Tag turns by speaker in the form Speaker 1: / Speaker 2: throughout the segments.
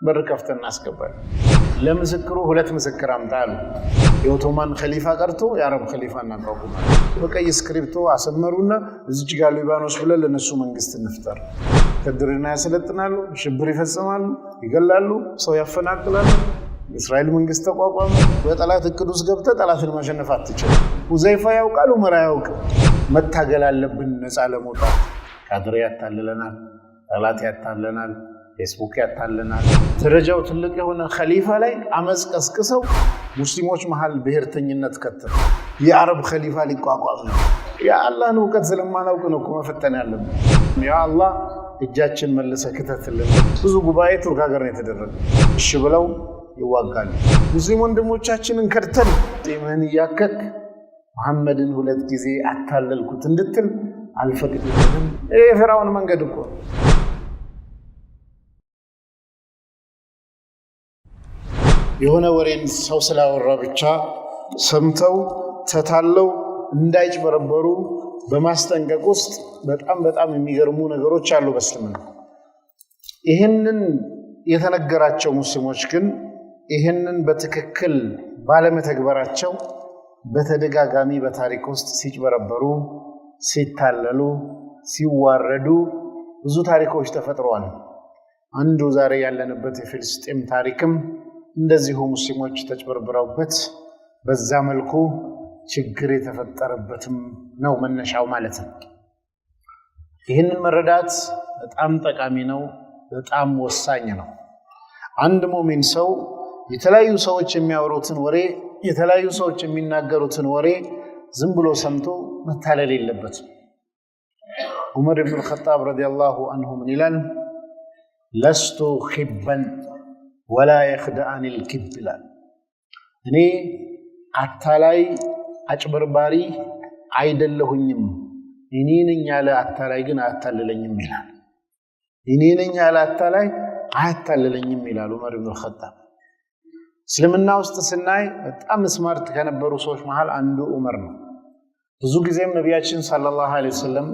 Speaker 1: በር ከፍተን እናስገባለን። ለምስክሩ ሁለት ምስክር አምጣ አሉ። የኦቶማን ከሊፋ ቀርቶ የአረብ ከሊፋ እናቋቁማለን። በቀይ እስክሪብቶ አሰመሩና እዚች ጋር ሊባኖስ ብለን ለነሱ መንግስት እንፍጠር። ውትድርና ያሰለጥናሉ፣ ሽብር ይፈጽማሉ፣ ይገላሉ፣ ሰው ያፈናቅላሉ። የእስራኤል መንግስት ተቋቋመ። በጠላት እቅድ ውስጥ ገብተህ ጠላትን ማሸነፍ አትችልም። ሁዘይፋ ያውቃል፣ ዑመር አያውቅም። መታገል አለብን ነፃ ለመውጣት። ካድሬ ያታልለናል፣ ጠላት ያታለናል፣ ፌስቡክ ያታለናል። ደረጃው ትልቅ የሆነ ከሊፋ ላይ አመፅ ቀስቅሰው ሙስሊሞች መሀል ብሔርተኝነት ከተሉ። የአረብ ከሊፋ ሊቋቋም ነው። የአላህን እውቀት ስለማናውቅ ነው እኮ መፈተን ያለብን። ያ አላህ እጃችን መልሰ ክተትልን። ብዙ ጉባኤ ቱርክ ሀገር ነው የተደረገ። እሺ ብለው ይዋጋሉ። ሙስሊም ወንድሞቻችንን ከድተን ጢምህን እያከክ መሐመድን ሁለት ጊዜ አታለልኩት እንድትል አልፈቅድልህም። ይህ የፊርዓውን መንገድ እኮ ነው። የሆነ ወሬን ሰው ስላወራ ብቻ ሰምተው ተታለው እንዳይጭበረበሩ በማስጠንቀቅ ውስጥ በጣም በጣም የሚገርሙ ነገሮች አሉ በእስልምና። ይህንን የተነገራቸው ሙስሊሞች ግን ይህንን በትክክል ባለመተግበራቸው በተደጋጋሚ በታሪክ ውስጥ ሲጭበረበሩ፣ ሲታለሉ፣ ሲዋረዱ ብዙ ታሪኮች ተፈጥረዋል። አንዱ ዛሬ ያለንበት የፍልስጤም ታሪክም እንደዚሁ ሙስሊሞች ተጭበርብረውበት በዛ መልኩ ችግር የተፈጠረበትም ነው መነሻው ማለት ነው። ይህንን መረዳት በጣም ጠቃሚ ነው፣ በጣም ወሳኝ ነው። አንድ ሙእሚን ሰው የተለያዩ ሰዎች የሚያወሩትን ወሬ፣ የተለያዩ ሰዎች የሚናገሩትን ወሬ ዝም ብሎ ሰምቶ መታለል የለበትም። ዑመር ኢብኑ አልኸጣብ ረዲየላሁ አንሁ ምን ይላል? ለስቱ ኺበን ወላ የኽደአኒ ልኪብ ይላል። እኔ አታላይ አጭበርባሪ አይደለሁኝም። እኔ ነኝ ያለ አታላይ ግን አያታልለኝም ይላል። እኔ ነኝ ያለ አታላይ አያታልለኝም ይላል ዑመር ኢብኑ አልኸጣብ። እስልምና ውስጥ ስናይ በጣም smart ከነበሩ ሰዎች መሃል አንዱ ዑመር ነው። ብዙ ጊዜም ነቢያችን صلى الله عليه وسلم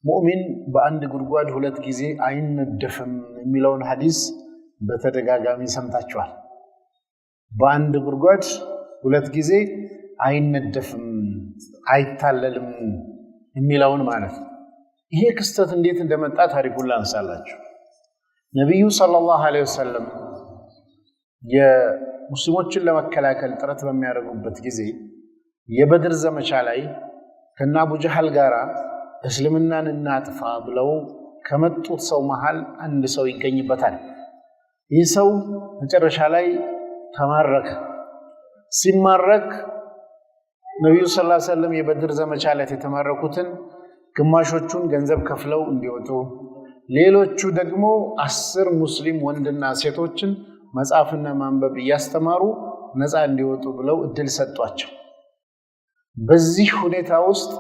Speaker 1: ሙእሚን በአንድ ጉድጓድ ሁለት ጊዜ አይነደፍም የሚለውን ሐዲስ በተደጋጋሚ ሰምታችኋል። በአንድ ጉድጓድ ሁለት ጊዜ አይነደፍም፣ አይታለልም የሚለውን ማለት ነው። ይሄ ክስተት እንዴት እንደመጣ ታሪኩን ላንሳላችሁ። ነቢዩ ሰለላሁ ዐለይሂ ወሰለም የሙስሊሞችን ለመከላከል ጥረት በሚያደርጉበት ጊዜ የበድር ዘመቻ ላይ ከነ አቡ ጀሃል ጋር እስልምናን እናጥፋ ብለው ከመጡት ሰው መሃል አንድ ሰው ይገኝበታል። ይህ ሰው መጨረሻ ላይ ተማረከ። ሲማረክ ነቢዩ ሰለላሁ ዐለይሂ ወሰለም የበድር ዘመቻ ላይ የተማረኩትን ግማሾቹን ገንዘብ ከፍለው እንዲወጡ፣ ሌሎቹ ደግሞ 10 ሙስሊም ወንድና ሴቶችን መጻፍና ማንበብ እያስተማሩ ነፃ እንዲወጡ ብለው እድል ሰጧቸው። በዚህ ሁኔታ ውስጥ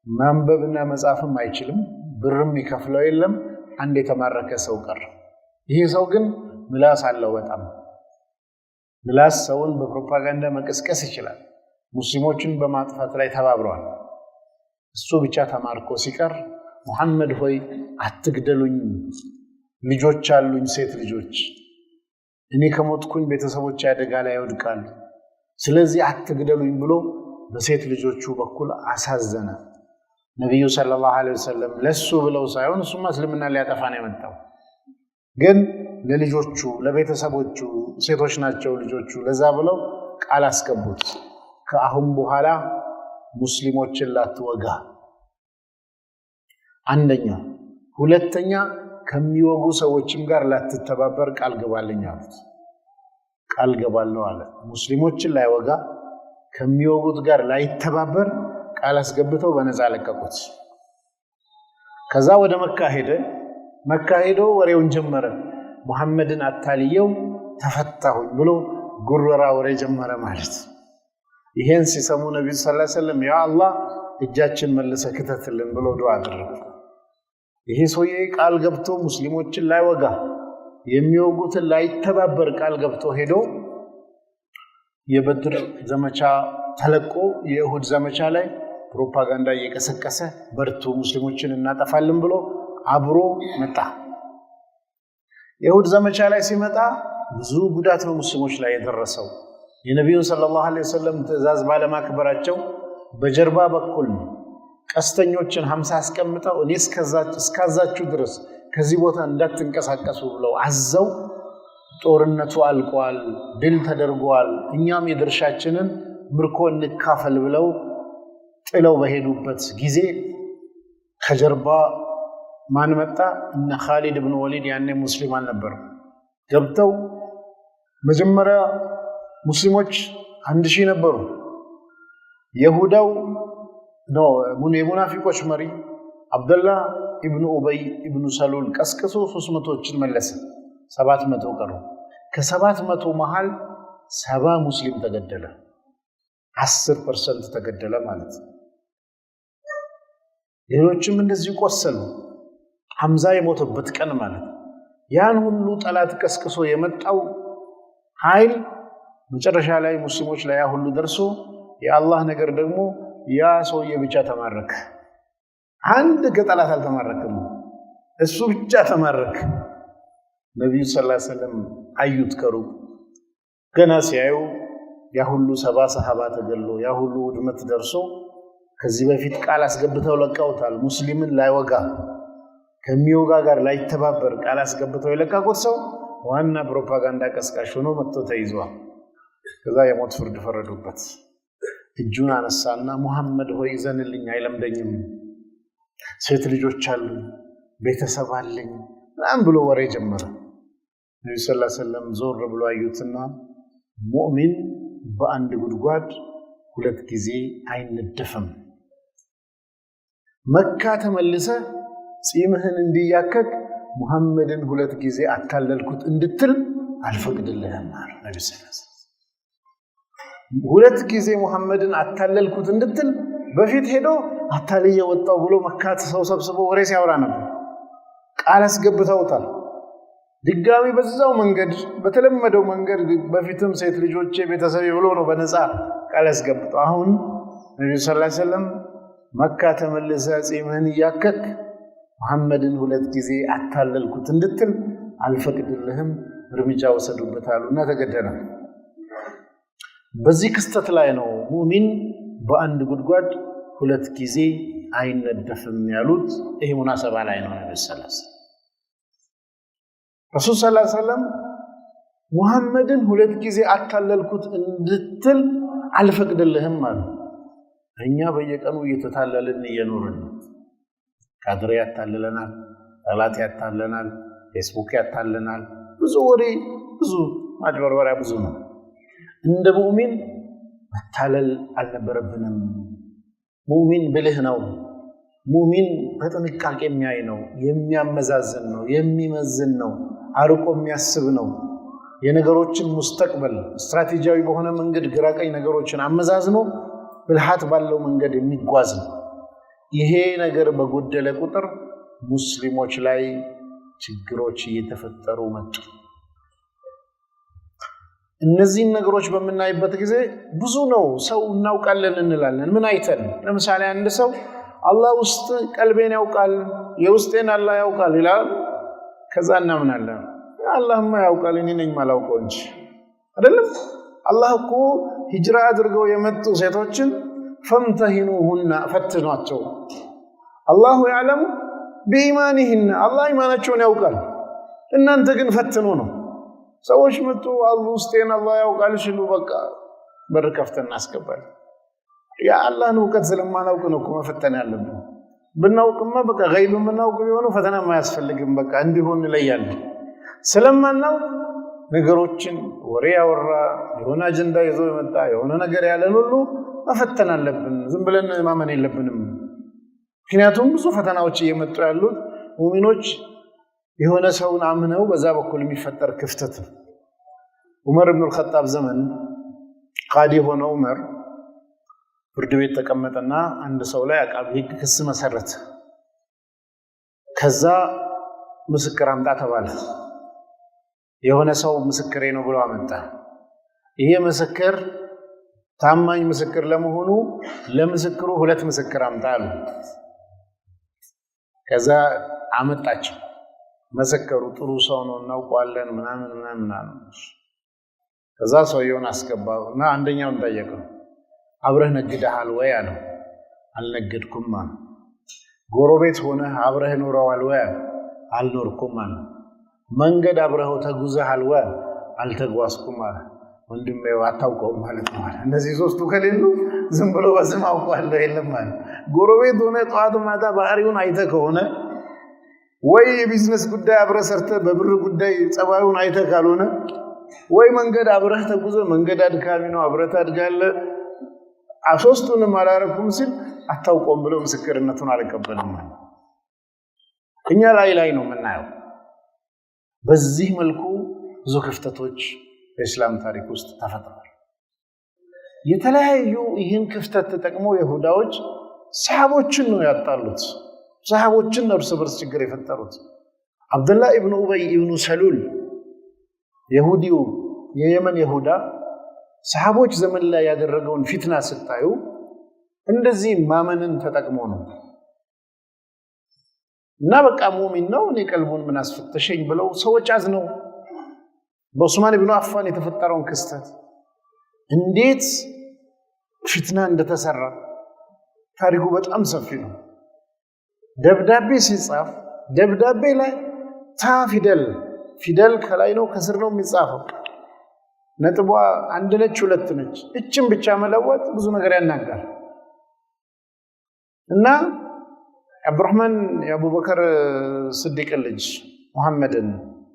Speaker 1: ማንበብና መጻፍም አይችልም፣ ብርም ይከፍለው የለም። አንድ የተማረከ ሰው ቀረ። ይህ ሰው ግን ምላስ አለው። በጣም ምላስ ሰውን በፕሮፓጋንዳ መቀስቀስ ይችላል። ሙስሊሞችን በማጥፋት ላይ ተባብረዋል። እሱ ብቻ ተማርኮ ሲቀር ሙሐመድ ሆይ አትግደሉኝ፣ ልጆች አሉኝ፣ ሴት ልጆች፣ እኔ ከሞትኩኝ ቤተሰቦች አደጋ ላይ ይወድቃሉ፣ ስለዚህ አትግደሉኝ ብሎ በሴት ልጆቹ በኩል አሳዘነ። ነቢዩ ሰለላሁ ዐለይሂ ወሰለም ለሱ ብለው ሳይሆን እሱማ እስልምና ሊያጠፋ ነው የመጣው፣ ግን ለልጆቹ ለቤተሰቦቹ፣ ሴቶች ናቸው ልጆቹ፣ ለዛ ብለው ቃል አስገቡት። ከአሁን በኋላ ሙስሊሞችን ላትወጋ፣ አንደኛ። ሁለተኛ ከሚወጉ ሰዎችም ጋር ላትተባበር ቃል ገባልኝ አሉት። ቃል ገባለሁ አለ። ሙስሊሞችን ላይወጋ ከሚወጉት ጋር ላይተባበር ቃል አስገብተው በነፃ ለቀቁት። ከዛ ወደ መካ ሄደ። መካ ሄዶ ወሬውን ጀመረ። ሙሐመድን አታልየው ተፈታሁኝ ብሎ ጉረራ ወሬ ጀመረ ማለት። ይሄን ሲሰሙ ነቢዩ ሰለላሁ ዐለይሂ ወሰለም ያ አላህ እጃችን መልሰ ክተትልን ብሎ ዱዓ አደረጉ። ይሄ ሰውዬ ቃል ገብቶ ሙስሊሞችን ላይወጋ የሚወጉትን ላይተባበር ቃል ገብቶ ሄዶ የበድር ዘመቻ ተለቆ የእሁድ ዘመቻ ላይ ፕሮፓጋንዳ እየቀሰቀሰ በርቱ ሙስሊሞችን እናጠፋለን ብሎ አብሮ መጣ። የኡሁድ ዘመቻ ላይ ሲመጣ ብዙ ጉዳት በሙስሊሞች ላይ የደረሰው የነቢዩን صلى الله عليه وسلم ትዕዛዝ ባለማክበራቸው በጀርባ በኩል ቀስተኞችን 50 አስቀምጠው እኔ እስካዛችሁ ድረስ ከዚህ ቦታ እንዳትንቀሳቀሱ ብለው አዘው ጦርነቱ አልቋል፣ ድል ተደርጓል፣ እኛም የድርሻችንን ምርኮ እንካፈል ብለው ጥለው በሄዱበት ጊዜ ከጀርባ ማን መጣ? እነ ኻሊድ ብን ወሊድ ያኔ ሙስሊም አልነበረም። ገብተው መጀመሪያ ሙስሊሞች 1000 ነበሩ። የሁዳው የሙናፊቆች መሪ አብደላህ ኢብኑ ኡበይ ኢብኑ ሰሉል ቀስቅሶ 300ዎችን መለሰ። 700 ቀሩ። ከ700 መሃል 70 ሙስሊም ተገደለ። 10% ተገደለ ማለት ነው። ሌሎችም እንደዚሁ ቆሰሉ። ሐምዛ የሞተበት ቀን ማለት ነው። ያን ሁሉ ጠላት ቀስቅሶ የመጣው ኃይል መጨረሻ ላይ ሙስሊሞች ላይ ያ ሁሉ ደርሶ የአላህ ነገር ደግሞ ያ ሰውዬ ብቻ ተማረከ። አንድ ከጠላት አልተማረክም፣ እሱ ብቻ ተማረከ። ነቢዩ صلى الله عليه وسلم አዩት ከሩቅ። ገና ሲያዩ ያ ሁሉ 70 ሰሃባ ተገሎ ያ ሁሉ ውድመት ደርሶ ከዚህ በፊት ቃል አስገብተው ለቀውታል። ሙስሊምን ላይወጋ ከሚወጋ ጋር ላይተባበር ቃል አስገብተው የለቀቁት ሰው ዋና ፕሮፓጋንዳ ቀስቃሽ ሆኖ መጥቶ ተይዟል። ከዛ የሞት ፍርድ ፈረዱበት። እጁን አነሳና ሙሐመድ ሆይ እዘንልኝ፣ አይለምደኝም፣ ሴት ልጆች አሉኝ፣ ቤተሰብ አለኝ ምናምን ብሎ ወሬ ጀመረ። ነቢ صلى الله عليه وسلم ዞር ብሎ አዩትና ሙእሚን በአንድ ጉድጓድ ሁለት ጊዜ አይነደፍም። መካ ተመልሰ ጺምህን እንዲያከክ ሙሐመድን ሁለት ጊዜ አታለልኩት እንድትል አልፈቅድልህም አሉ ነቢ صلى الله عليه وسلم። ሁለት ጊዜ ሙሐመድን አታለልኩት እንድትል በፊት ሄዶ አታልዬ ወጣው ብሎ መካ ሰው ሰብስቦ ወሬ ሲያወራ ነበር። ቃል አስገብተውታል። ድጋሚ በዛው መንገድ በተለመደው መንገድ በፊትም ሴት ልጆቼ ቤተሰቤ ብሎ ነው በነፃ ቃል ያስገብተው። አሁን ነቢዩ صلى الله عليه وسلم መካ ተመልሰ ጺምህን እያከክ ሙሐመድን ሁለት ጊዜ አታለልኩት እንድትል አልፈቅድልህም፣ እርምጃ ወሰዱበት አሉና ተገደለ። በዚህ ክስተት ላይ ነው ሙእሚን በአንድ ጉድጓድ ሁለት ጊዜ አይነደፍም ያሉት። ይሄ ሙናሰባ ላይ ነው። ነብዩ صلى الله عليه وسلم ረሱል صلى الله عليه وسلم ሙሐመድን ሁለት ጊዜ አታለልኩት እንድትል አልፈቅድልህም አሉ። እኛ በየቀኑ እየተታለልን እየኖርን ነው። ካድሬ ያታልለናል፣ ጠላት ያታለናል፣ ፌስቡክ ያታለናል። ብዙ ወሬ፣ ብዙ ማጭበርበሪያ ብዙ ነው። እንደ ሙእሚን መታለል አልነበረብንም። ሙእሚን ብልህ ነው። ሙእሚን በጥንቃቄ የሚያይ ነው፣ የሚያመዛዝን ነው፣ የሚመዝን ነው፣ አርቆ የሚያስብ ነው። የነገሮችን ሙስተቅበል ስትራቴጂያዊ በሆነ መንገድ ግራቀኝ ነገሮችን አመዛዝኖ ብልሃት ባለው መንገድ የሚጓዝ ነው። ይሄ ነገር በጎደለ ቁጥር ሙስሊሞች ላይ ችግሮች እየተፈጠሩ መጡ። እነዚህን ነገሮች በምናይበት ጊዜ ብዙ ነው ሰው እናውቃለን እንላለን። ምን አይተን? ለምሳሌ አንድ ሰው አላህ ውስጥ ቀልቤን ያውቃል፣ የውስጤን አላህ ያውቃል ይላል። ከዛ እናምናለን። አላህማ ያውቃል፣ እኔ ነኝ ማላውቀው እንጂ አይደለም። አላህ እኮ ሂጅራ አድርገው የመጡ ሴቶችን ፈምተሂኑሁና ፈትኗቸው፣ አላሁ ያዕለሙ ቢኢማኒህና አላህ ኢማናቸውን ያውቃል፣ እናንተ ግን ፈትኑ ነው። ሰዎች መጡ አሉ ውስጤን አላህ ያውቃል ሲሉ በቃ በር ከፍተን እናስገባለን። የአላህን እውቀት ስለማናውቅ ነው እኮ መፈተን ያለብን። ብናውቅማ በቃ ገይብ የምናውቅ ቢሆኑ ፈተና አያስፈልግም። በቃ እንዲሁ እንለያለን። ስለማናውቅ ነገሮችን ወሬ ያወራ የሆነ አጀንዳ ይዞ የመጣ የሆነ ነገር ያለን ሁሉ መፈተን አለብን። ዝም ብለን ማመን የለብንም። ምክንያቱም ብዙ ፈተናዎች እየመጡ ያሉት ሙሚኖች የሆነ ሰውን አምነው በዛ በኩል የሚፈጠር ክፍተት ነው። ዑመር ኢብኑል ኸጣብ ዘመን ቃዲ ሆነ ዑመር ፍርድ ቤት ተቀመጠና አንድ ሰው ላይ አቃቢ ሕግ ክስ መሰረተ። ከዛ ምስክር አምጣ ተባለ። የሆነ ሰው ምስክሬ ነው ብሎ አመጣ። ይሄ ምስክር ታማኝ ምስክር ለመሆኑ ለምስክሩ ሁለት ምስክር አምጣ አሉ። ከዛ አመጣቸው። መሰከሩ። ጥሩ ሰው ነው እናውቀዋለን፣ ምናምን ምናምን አሉ። ከዛ ሰውየውን አስገባው እና አንደኛውን ጠየቀው። አብረህ ነግደሃል ወይ አለው። አልነገድኩም አለ። ጎረቤት ሆነህ አብረህ ኖረዋል ወይ? አልኖርኩም አለ። መንገድ አብረኸው ተጉዘሃል ወይ? አልተጓዝኩም አለ። ወንድሜ አታውቀውም ማለት ነው አለ። እነዚህ ሶስቱ ከሌሉ ዝም ብሎ በስም አውቀዋለሁ የለም አለ። ጎረቤት ሆነ ጠዋት ማታ ባህሪውን አይተህ ከሆነ ወይ የቢዝነስ ጉዳይ አብረህ ሰርተህ በብር ጉዳይ ጸባዩን አይተህ ካልሆነ ወይ መንገድ አብረህ ተጉዘህ፣ መንገድ አድካሚ ነው፣ አብረህ ታድጋለህ። ሶስቱንም አላረኩም ሲል አታውቀውም ብሎ ምስክርነቱን አልቀበልም። እኛ ላይ ላይ ነው የምናየው። በዚህ መልኩ ብዙ ክፍተቶች በእስላም ታሪክ ውስጥ ተፈጥረዋል። የተለያዩ ይህን ክፍተት ተጠቅመው የሁዳዎች ሰሃቦችን ነው ያጣሉት። ሰሃቦችን ነው እርስ በርስ ችግር የፈጠሩት። አብደላህ ኢብኑ ኡበይ ኢብኑ ሰሉል የሁዲው የየመን የሁዳ ሰሃቦች ዘመን ላይ ያደረገውን ፊትና ስታዩ እንደዚህ ማመንን ተጠቅሞ ነው እና በቃ ሙሚን ነው እኔ ቀልቡን ምን አስፈተሸኝ ብለው ሰዎች አዝነው በዑስማን ኢብኑ አፋን የተፈጠረውን ክስተት እንዴት ፊትና እንደተሰራ ታሪኩ በጣም ሰፊ ነው። ደብዳቤ ሲጻፍ ደብዳቤ ላይ ታ ፊደል ፊደል ከላይ ነው ከስር ነው የሚጻፈው። ነጥቧ አንድ ነች፣ ሁለት ነች። እችን ብቻ መለወጥ ብዙ ነገር ያናጋል። እና አብዱራህማን የአቡበከር ስዲቅን ልጅ ሙሐመድን፣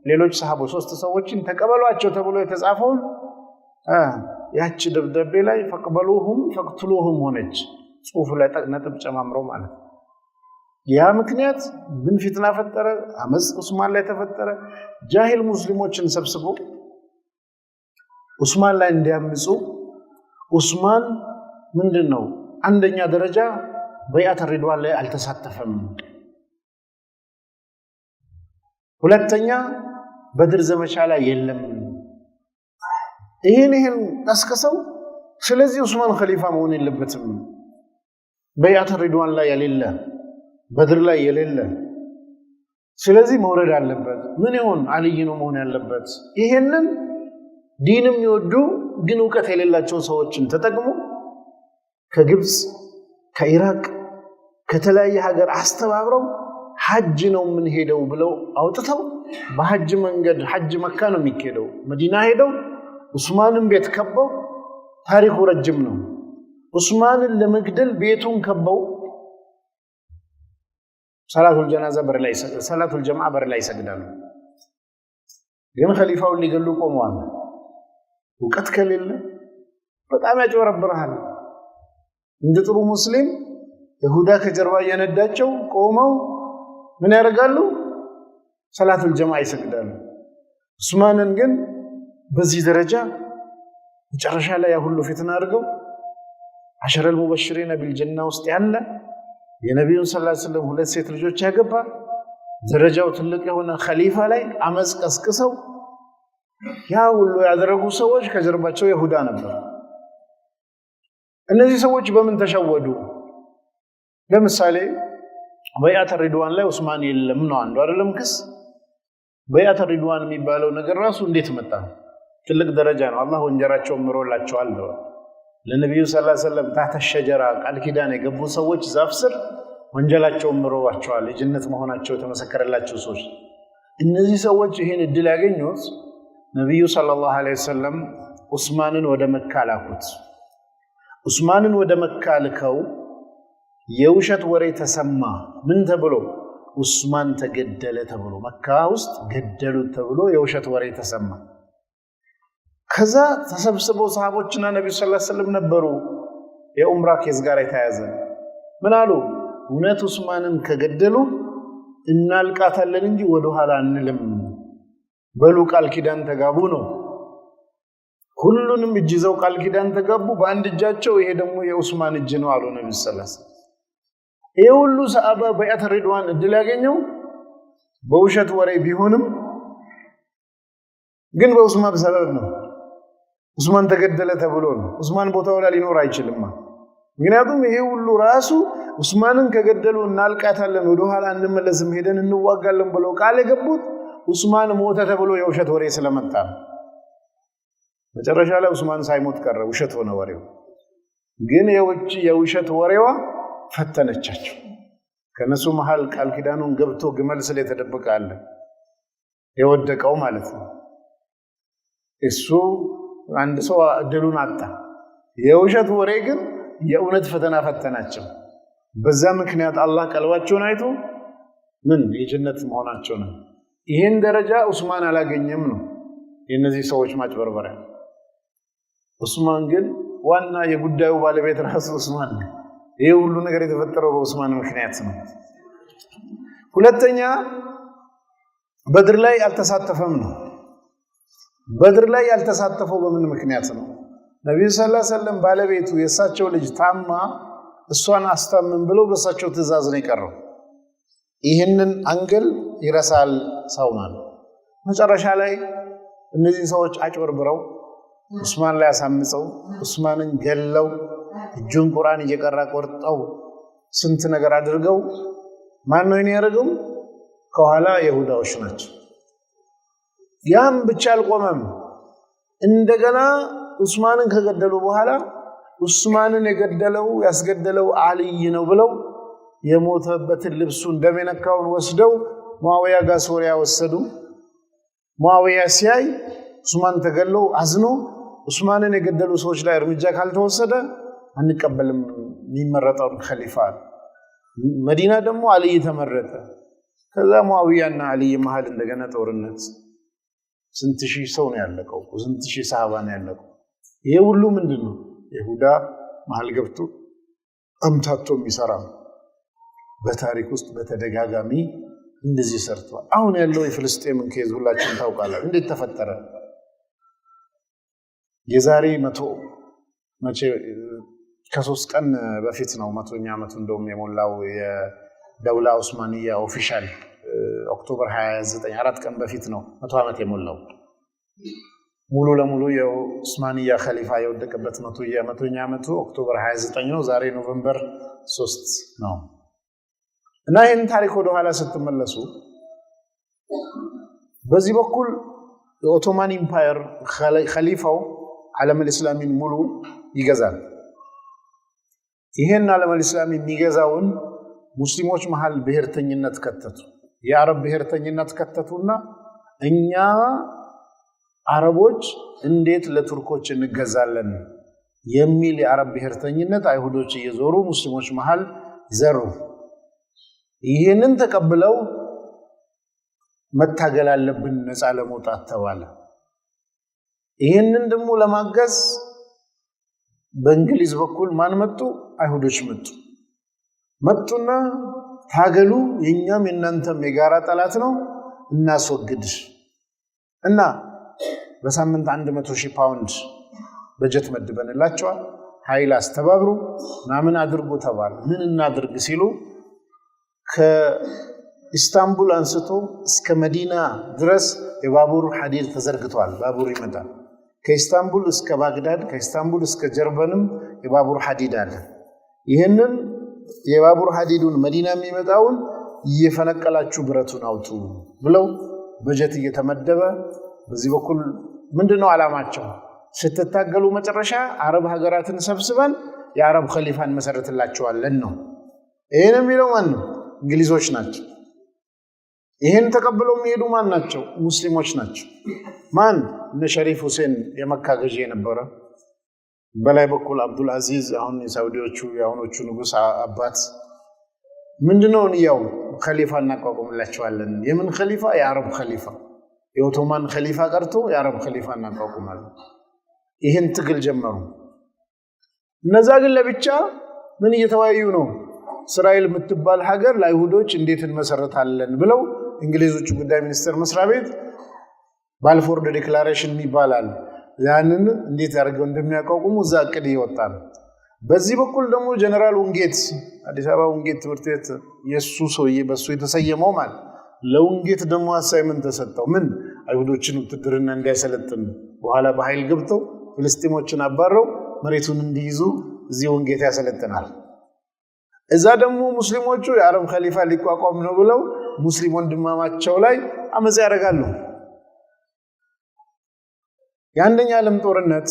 Speaker 1: ሌሎች ሰሃቦች ሶስት ሰዎችን ተቀበሏቸው ተብሎ የተጻፈውን ያቺ ደብዳቤ ላይ فاقبلوهم فاقتلوهم ሆነች። ጽሁፉ ላይ ነጥብ ጨማምረው ማለት ነው። ያ ምክንያት ምን ፊትና ፈጠረ? አመፅ ኡስማን ላይ ተፈጠረ። ጃሂል ሙስሊሞችን ሰብስቦ ኡስማን ላይ እንዲያምፁ፣ ኡስማን ምንድን ነው አንደኛ ደረጃ በይአተ ሪድዋን ላይ አልተሳተፈም። ሁለተኛ በድር ዘመቻ ላይ የለም። ይህን ቀስቅሰው፣ ስለዚህ ኡስማን ኸሊፋ መሆን የለበትም። በይአተ ሪድዋን ላይ የሌለ፣ በድር ላይ የሌለ፣ ስለዚህ መውረድ አለበት። ምን ይሆን አልይ ነው መሆን ያለበት። ይሄንን ዲን የሚወዱ ግን እውቀት የሌላቸው ሰዎችን ተጠቅሞ ከግብፅ፣ ከኢራቅ፣ ከተለያየ ሀገር አስተባብረው ሐጅ ነው የምንሄደው ብለው አውጥተው በሐጅ መንገድ፣ ሐጅ መካ ነው የሚካሄደው፣ መዲና ሄደው ኡስማንን ቤት ከበው፣ ታሪኩ ረጅም ነው። ኡስማንን ለመግደል ቤቱን ከበው ሰላቱል ጀናዛ በር ላይ፣ ሰላቱል ጀማዓ በር ላይ ይሰግዳሉ። ግን ኸሊፋውን ሊገሉ ቆመዋል። እውቀት ከሌለ በጣም ያጭበረብርሃል። እንደ ጥሩ ሙስሊም ይሁዳ ከጀርባ እየነዳቸው ቆመው ምን ያደርጋሉ? ሰላቱል ጀማዓ ይሰግዳሉ። ኡስማንን ግን በዚህ ደረጃ መጨረሻ ላይ ያ ሁሉ ፊትና አድርገው عشرة المبشرين بالجنة ውስጥ ያለ፣ የነቢዩን صلى الله عليه وسلم ሁለት ሴት ልጆች ያገባ፣ ደረጃው ትልቅ የሆነ ኸሊፋ ላይ አመፅ ቀስቅሰው ያ ሁሉ ያደረጉ ሰዎች ከጀርባቸው ይሁዳ ነበር። እነዚህ ሰዎች በምን ተሸወዱ? ለምሳሌ በይአተ ሪድዋን ላይ ኡስማን የለም ነው አንዱ አይደለም ክስ። በይአተ ሪድዋን የሚባለው ነገር ራሱ እንዴት መጣ? ትልቅ ደረጃ ነው። አላህ ወንጀራቸውን ምሮላቸዋል ብለዋል። ለነቢዩ صلى الله عليه وسلم تحت الشجرة ቃል ኪዳን የገቡ ሰዎች ዛፍ ስር ወንጀላቸውን ምሮባቸዋል። የጀነት መሆናቸው የተመሰከረላቸው ሰዎች። እነዚህ ሰዎች ይህን እድል ያገኙት ነቢዩ صلى الله عليه وسلم ኡስማንን ወደ መካ ላኩት። ኡስማንን ወደ መካ ልከው የውሸት ወሬ ተሰማ። ምን ተብሎ? ኡስማን ተገደለ ተብሎ፣ መካ ውስጥ ገደሉት ተብሎ የውሸት ወሬ ተሰማ። ከዛ ተሰብስበው ሰሃቦችና ነቢዩ صلى الله عليه وسلم ነበሩ። የኡምራ case ጋር የተያያዘ ምን አሉ? እውነት ኡስማንን ከገደሉ እናልቃታለን እንጂ ወደኋላ አንልም። በሉ ቃል ኪዳን ተጋቡ ነው። ሁሉንም እጅ ይዘው ቃል ኪዳን ተጋቡ። በአንድ እጃቸው ይሄ ደግሞ የኡስማን እጅ ነው አሉ ነቢ صلى الله عليه وسلم። ይሄ ሁሉ ሰሃባ በይአተ ሪድዋን እድል ያገኘው በውሸት ወሬ ቢሆንም ግን በኡስማን ሰበብ ነው። ኡስማን ተገደለ ተብሎ ነው። ኡስማን ቦታው ላይ ሊኖር አይችልማ። ምክንያቱም ይሄ ሁሉ ራሱ ኡስማንን ከገደሉ እናልቃታለን፣ ወደኋላ እንመለስም፣ ሄደን እንዋጋለን ብለው ቃል የገቡት ኡስማን ሞተ ተብሎ የውሸት ወሬ ስለመጣ ነው። መጨረሻ ላይ ኡስማን ሳይሞት ቀረ፣ ውሸት ሆነ ወሬው። ግን የውሸት ወሬዋ ፈተነቻቸው። ከነሱ መሃል ቃል ኪዳኑን ገብቶ ግመል ስለ የተደበቀ አለ፣ የወደቀው ማለት ነው። እሱ አንድ ሰው እድሉን አጣ። የውሸት ወሬ ግን የእውነት ፈተና ፈተናቸው። በዛ ምክንያት አላህ ቀልባቸውን አይቶ ምን የጀነት መሆናቸው ነው። ይህን ደረጃ ኡስማን አላገኘም ነው የእነዚህ ሰዎች ማጭበርበሪያ። ኡስማን ግን ዋና የጉዳዩ ባለቤት ራሱ ኡስማን ነው። ይህ ሁሉ ነገር የተፈጠረው በኡስማን ምክንያት ነው። ሁለተኛ በድር ላይ አልተሳተፈም ነው። በድር ላይ ያልተሳተፈው በምን ምክንያት ነው? ነቢዩ صلى الله عليه وسلم ባለቤቱ የእሳቸው ልጅ ታማ እሷን አስታምም ብለው በእሳቸው ትእዛዝ ነው የቀረው። ይህንን angle ይረሳል ሰው ማለት። መጨረሻ ላይ እነዚህ ሰዎች አጭበርብረው ኡስማን ላይ አሳምፀው ኡስማንን ገለው እጁን ቁርአን እየቀራ ቆርጠው ስንት ነገር አድርገው ማን ነው ያደረገው? ከኋላ የሁዳዎች ናቸው። ያም ብቻ አልቆመም። እንደገና ኡስማንን ከገደሉ በኋላ ኡስማንን የገደለው ያስገደለው አልይ ነው ብለው የሞተበትን ልብሱን ደም የነካውን ወስደው ሙአዊያ ጋር ሶሪያ ወሰዱ። ሙአዊያ ሲያይ ኡስማን ተገለው አዝኖ ኡስማንን የገደሉ ሰዎች ላይ እርምጃ ካልተወሰደ አንቀበልም የሚመረጠውን ኸሊፋ። መዲና ደግሞ አልይ ተመረጠ። ከዛ ሙአዊያና አልይ መሀል እንደገና ጦርነት። ስንት ሺህ ሰው ነው ያለቀው? ስንት ሺህ ሰሃባ ነው ያለቀው? ይሄ ሁሉ ምንድን ነው? ይሁዳ መሀል ገብቶ አምታቶ የሚሰራ ነው። በታሪክ ውስጥ በተደጋጋሚ እንደዚህ ሰርቷል። አሁን ያለው የፍልስጤምን case ሁላችሁም ታውቃላችሁ። እንዴት ተፈጠረ? የዛሬ 100 መቼ ከ3 ቀን በፊት ነው 100ኛ ዓመቱ እንደውም የሞላው የ دولة عثمانية official October 29 4 ቀን በፊት ነው 100 ዓመት የሞላው። ሙሉ ለሙሉ የኡስማንያ ከሊፋ የወደቀበት 100ኛ ዓመቱ October 29 ነው። ዛሬ November 3 ነው። እና ይህን ታሪክ ወደኋላ ስትመለሱ በዚህ በኩል የኦቶማን Empire ከሊፋው عالم الإسلامي ን ሙሉ ይገዛል። ይሄን عالم الإسلامي የሚገዛውን ሙስሊሞች መሃል ብሔርተኝነት ከተቱ። የአረብ ብሔርተኝነት ከተቱና እኛ አረቦች እንዴት ለቱርኮች እንገዛለን የሚል የአረብ ብሔርተኝነት አይሁዶች እየዞሩ ሙስሊሞች መሃል ዘሩ። ይህንን ተቀብለው መታገል አለብን ነፃ ለመውጣት ተባለ። ይህንን ደግሞ ለማገዝ በእንግሊዝ በኩል ማን መጡ? አይሁዶች መጡ። መጡና ታገሉ፣ የእኛም የእናንተም የጋራ ጠላት ነው፣ እናስወግድ እና በሳምንት 100,000 ፓውንድ በጀት መድበንላቸዋል። ኃይል አስተባብሩ ምናምን አድርጉ ተባለ። ምን እናድርግ ሲሉ ከኢስታንቡል አንስቶ እስከ መዲና ድረስ የባቡር ሐዲድ ተዘርግቷል። ባቡር ይመጣል። ከኢስታንቡል እስከ ባግዳድ፣ ከኢስታንቡል እስከ ጀርበንም የባቡር ሐዲድ አለ። ይህንን የባቡር ሐዲዱን መዲና የሚመጣውን እየፈነቀላችሁ ብረቱን አውጡ ብለው በጀት እየተመደበ በዚህ በኩል ምንድን ነው ዓላማቸው? ስትታገሉ መጨረሻ አረብ ሀገራትን ሰብስበን የአረብ ከሊፋ እንመሰረትላቸዋለን ነው። ይህን የሚለው ማን ነው? እንግሊዞች ናቸው። ይህን ተቀብለው የሚሄዱ ማን ናቸው? ሙስሊሞች ናቸው። ማን? እነ ሸሪፍ ሁሴን የመካ ገዢ የነበረ፣ በላይ በኩል አብዱል አዚዝ አሁን የሳውዲዎቹ የአሁኖቹ ንጉስ አባት። ምንድነው ያው ከሊፋ እናቋቁምላቸዋለን። የምን ከሊፋ? የአረብ ከሊፋ። የኦቶማን ከሊፋ ቀርቶ የአረብ ከሊፋ እናቋቁማለን። ይህን ትግል ጀመሩ። እነዛ ግን ለብቻ ምን እየተወያዩ ነው? እስራኤል የምትባል ሀገር ለአይሁዶች እንዴት እንመሰረታለን ብለው እንግሊዝ ውጭ ጉዳይ ሚኒስቴር መስሪያ ቤት Balfour Declaration ይባላል። ያንን እንዴት አድርገው እንደሚያቋቁሙ እዛ እቅድ እየወጣ ነው። በዚህ በኩል ደግሞ ጀነራል ውንጌት፣ አዲስ አበባ ውንጌት ትምህርት ቤት የእሱ ሰውዬ በሱ የተሰየመው ማለት፣ ለውንጌት ደግሞ assignment ተሰጠው። ምን? አይሁዶችን ውትድርና እንዲያሰለጥን፣ በኋላ በኃይል ገብተው ፍልስጤሞችን አባረው መሬቱን እንዲይዙ እዚህ ወንጌታ ያሰለጥናል። እዛ ደግሞ ሙስሊሞቹ የአረብ ኸሊፋ ሊቋቋም ነው ብለው ሙስሊም ወንድማማቸው ላይ አመፅ ያደርጋሉ። የአንደኛ ዓለም ጦርነት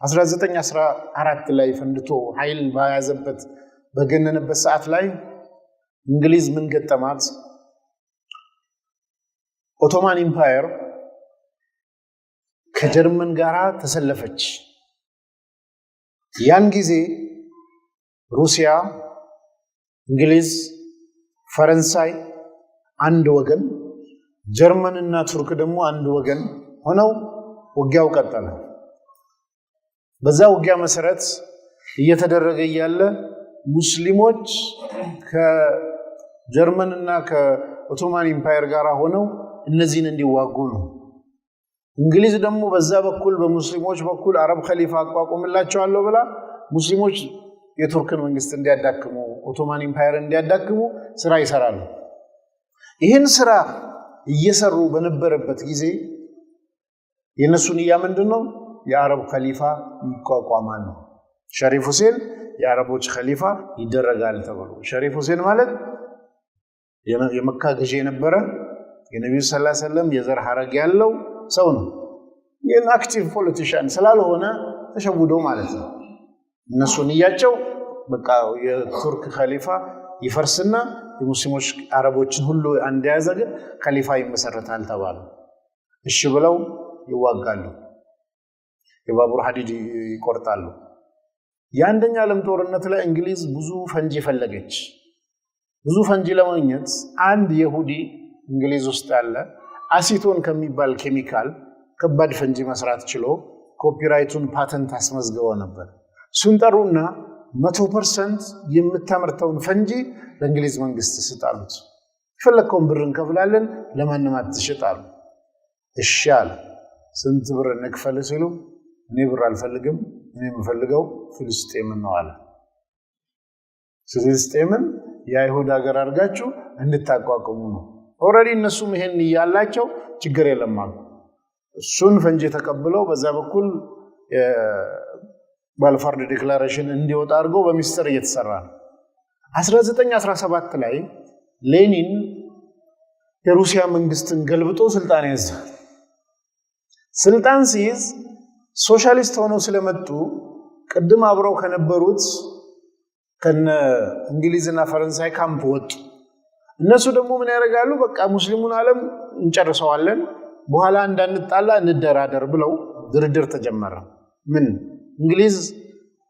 Speaker 1: 1914 ላይ ፈንድቶ ኃይል በያዘበት በገነነበት ሰዓት ላይ እንግሊዝ ምን ገጠማት? Ottoman Empire ከጀርመን ጋር ተሰለፈች። ያን ጊዜ ሩሲያ፣ እንግሊዝ፣ ፈረንሳይ አንድ ወገን፣ ጀርመንና ቱርክ ደግሞ አንድ ወገን ሆነው ውጊያው ቀጠለ። በዛ ውጊያ መሰረት እየተደረገ እያለ ሙስሊሞች ከጀርመንና ከ Ottoman Empire ጋር ሆነው እነዚህን እንዲዋጉ ነው። እንግሊዝ ደግሞ በዛ በኩል በሙስሊሞች በኩል አረብ ኸሊፋ አቋቁምላቸዋለሁ ብላ ሙስሊሞች የቱርክን መንግስት እንዲያዳክሙ፣ Ottoman Empire እንዲያዳክሙ ስራ ይሰራሉ። ይህን ስራ እየሰሩ በነበረበት ጊዜ የእነሱ ንያ ምንድን ነው? የአረብ ኸሊፋ ይቋቋማል ነው። ሸሪፍ ሁሴን የአረቦች ኸሊፋ ይደረጋል ተብሎ፣ ሸሪፍ ሁሴን ማለት የመካ ገዢ የነበረ፣ የነቢዩ ስ ሰለም የዘር ሐረግ ያለው ሰው ነው። ግን active politician ስላልሆነ ተሸውዶ ማለት ነው። እነሱ ንያቸው በቃ የቱርክ ኸሊፋ ይፈርስና የሙስሊሞች አረቦችን ሁሉ አንድ የያዘ ግን ኸሊፋ ይመሰረታል ተባሉ። እሺ ብለው ይዋጋሉ። የባቡር ሀዲድ ይቆርጣሉ። የአንደኛ ዓለም ጦርነት ላይ እንግሊዝ ብዙ ፈንጂ ፈለገች። ብዙ ፈንጂ ለማግኘት አንድ የሁዲ እንግሊዝ ውስጥ ያለ acetone ከሚባል ኬሚካል ከባድ ፈንጂ መስራት ችሎ copyright ኡን patent አስመዝግበው ነበር። እሱን ጠሩና 100% የምታመርተውን ፈንጂ ለእንግሊዝ መንግስት ስጥ አሉት። የፈለግከውን ብር እንከፍላለን፣ ለማንም አትሽጥ አሉ። እሺ አለ። ስንት ብር እንክፈል ሲሉ እኔ ብር አልፈልግም፣ እኔ የምፈልገው ፍልስጤምን ነው አለ። ፍልስጤምን የአይሁድ ሀገር አድርጋችሁ እንድታቋቁሙ ነው። Already እነሱም ይሄን እያላቸው ችግር የለም አሉ። እሱን ፈንጂ ተቀብለው በዛ በኩል Balfour Declaration እንዲወጣ አድርገው በሚስጥር እየተሰራ ነው። 1917 ላይ ሌኒን የሩሲያ መንግስትን ገልብጦ ስልጣን ያዘ። ስልጣን ሲይዝ ሶሻሊስት ሆነው ስለመጡ ቅድም አብረው ከነበሩት ከነ እንግሊዝና ፈረንሳይ ካምፕ ወጡ። እነሱ ደግሞ ምን ያደርጋሉ? በቃ ሙስሊሙን ዓለም እንጨርሰዋለን፣ በኋላ እንዳንጣላ እንደራደር ብለው ድርድር ተጀመረ። ምን እንግሊዝ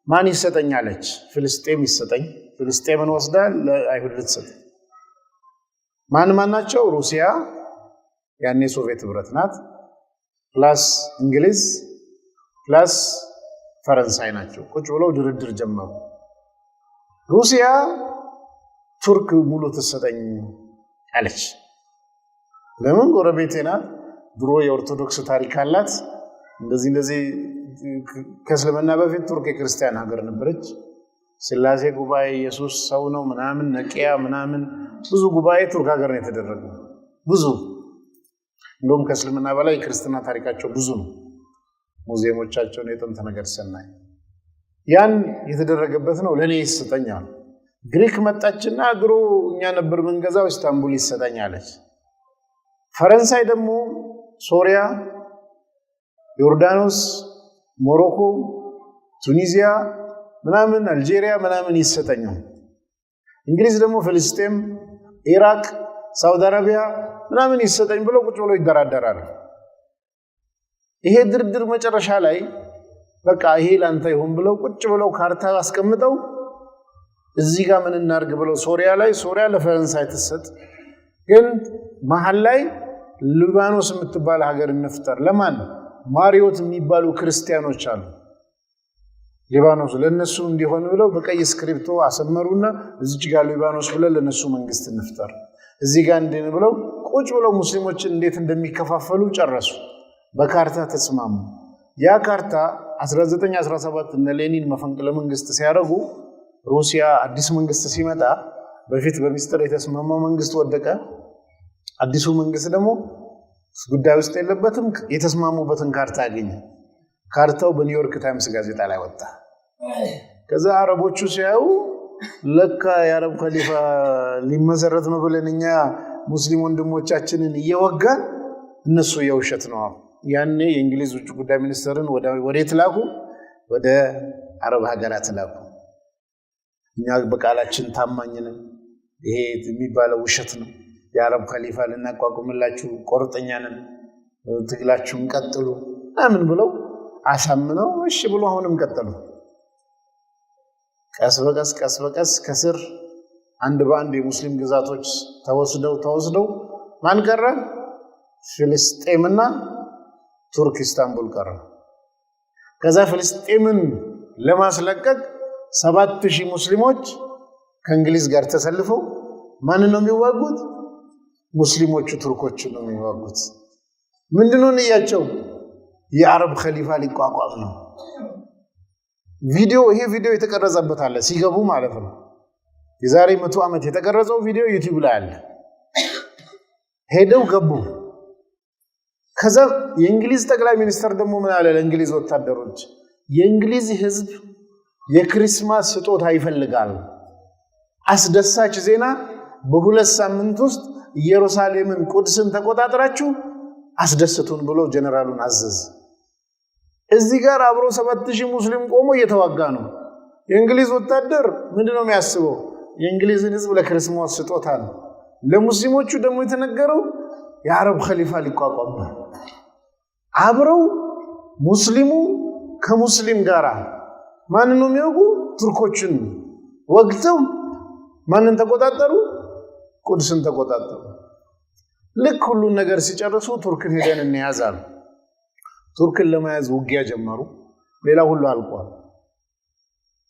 Speaker 1: ማን ይሰጠኝ አለች? ፍልስጤም ይሰጠኝ። ፍልስጤምን ወስዳ ለአይሁድ ልትሰጥ። ማን ማን ናቸው? ሩሲያ፣ ያኔ ሶቪየት ህብረት ናት፣ plus እንግሊዝ፣ plus ፈረንሳይ ናቸው። ቁጭ ብለው ድርድር ጀመሩ። ሩሲያ ቱርክ ሙሉ ትሰጠኝ አለች። ለምን? ጎረቤቴ ናት። ድሮ የኦርቶዶክስ ታሪክ አላት። እንደዚህ እንደዚህ ከእስልምና በፊት ቱርክ የክርስቲያን ሀገር ነበረች። ስላሴ ጉባኤ፣ ኢየሱስ ሰው ነው ምናምን፣ ነቂያ ምናምን፣ ብዙ ጉባኤ ቱርክ ሀገር ነው የተደረገው። ብዙ፣ እንደውም ከእስልምና በላይ የክርስትና ታሪካቸው ብዙ ነው። ሙዚየሞቻቸውን የጥንት ነገር ሰናይ ያን የተደረገበት ነው። ለእኔ ይሰጠኛል። ግሪክ መጣችና ድሮ እኛ ነበር ምንገዛው፣ ኢስታንቡል ይሰጠኝ አለች። ፈረንሳይ ደግሞ ሶሪያ፣ ዮርዳኖስ፣ ሞሮኮ፣ ቱኒዚያ ምናምን፣ አልጄሪያ ምናምን ይሰጠኛል። እንግሊዝ ደግሞ ፍልስጤም፣ ኢራቅ፣ ሳውዲ አረቢያ ምናምን ይሰጠኝ ብሎ ቁጭ ብሎ ይደራደራል። ይሄ ድርድር መጨረሻ ላይ በቃ ይሄ ላንተ ይሁን ብለው ቁጭ ብለው ካርታ አስቀምጠው እዚህ ጋር ምን እናርግ ብለው ሶሪያ ላይ፣ ሶሪያ ለፈረንሳይ ትሰጥ፣ ግን መሀል ላይ ሊባኖስ የምትባል ሀገር እንፍጠር። ለማን? ማሪዮት የሚባሉ ክርስቲያኖች አሉ ሊባኖስ፣ ለነሱ እንዲሆን ብለው በቀይ እስክሪብቶ አሰመሩና እዚች ጋር ሊባኖስ ብለን ለነሱ መንግስት እንፍጠር፣ እዚህ ጋር እንድን ብለው ቁጭ ብለው ሙስሊሞችን እንዴት እንደሚከፋፈሉ ጨረሱ። በካርታ ተስማሙ። ያ ካርታ 1917 እነ ሌኒን መፈንቅለ መንግስት ሲያደርጉ ሩሲያ አዲስ መንግስት ሲመጣ በፊት በሚስጥር የተስማማው መንግስት ወደቀ። አዲሱ መንግስት ደግሞ ጉዳይ ውስጥ የለበትም። የተስማሙበትን ካርታ አገኘ። ካርታው በኒውዮርክ ታይምስ ጋዜጣ ላይ ወጣ። ከዛ አረቦቹ ሲያዩ ለካ የአረብ ከሊፋ ሊመሰረት ነው ብለን እኛ ሙስሊም ወንድሞቻችንን እየወጋን እነሱ የውሸት ነው። ያኔ የእንግሊዝ ውጭ ጉዳይ ሚኒስትርን ወዴት ላኩ? ወደ አረብ ሀገራት ላኩ። እኛ በቃላችን ታማኝ ነን፣ ይሄ የሚባለው ውሸት ነው። የአረብ ከሊፋ ልናቋቁምላችሁ ቆርጠኛ ነን፣ ትግላችሁን ቀጥሉ ምናምን ብለው አሳምነው እሺ ብሎ አሁንም ቀጠሉ። ቀስ በቀስ ቀስ በቀስ ከስር አንድ በአንድ የሙስሊም ግዛቶች ተወስደው ተወስደው ማን ቀረ? ፍልስጤምና ቱርክ ኢስታንቡል ቀረ። ከዛ ፍልስጤምን ለማስለቀቅ 7,000 ሙስሊሞች ከእንግሊዝ ጋር ተሰልፈው ማንን ነው የሚዋጉት? ሙስሊሞቹ ቱርኮችን ነው የሚዋጉት። ምንድነው ንያቸው? የአረብ ከሊፋ ሊቋቋም ነው። ቪዲዮ ይሄ ቪዲዮ የተቀረጸበት አለ፣ ሲገቡ ማለት ነው። የዛሬ 100 ዓመት የተቀረጸው ቪዲዮ ዩቲዩብ ላይ አለ። ሄደው ገቡ። ከዛ የእንግሊዝ ጠቅላይ ሚኒስትር ደግሞ ምን አለ ለእንግሊዝ ወታደሮች፣ የእንግሊዝ ሕዝብ የ Christmas ስጦታ ይፈልጋል። አስደሳች ዜና፣ በ2 ሳምንት ውስጥ ኢየሩሳሌምን፣ ቁድስን ተቆጣጥራችሁ አስደስቱን ብሎ ጀነራሉን አዘዝ። እዚህ ጋር አብሮ 7,000 ሙስሊም ቆሞ እየተዋጋ ነው። የእንግሊዝ ወታደር ምንድን ነው የሚያስበው? የእንግሊዝን ህዝብ ለ Christmas ስጦታ ነው። ለሙስሊሞቹ ደግሞ የተነገረው የአረብ ከሊፋ ሊቋቋም ነው። አብረው ሙስሊሙ ከሙስሊም ጋር ማንን ነው የሚወጉ? ቱርኮችን ወግተው ማንን ተቆጣጠሩ? ቁድስን ተቆጣጠሩ። ልክ ሁሉን ነገር ሲጨርሱ ቱርክን ሄደን እንያዝ አሉ። ቱርክን ለመያዝ ውጊያ ጀመሩ። ሌላ ሁሉ አልቋል።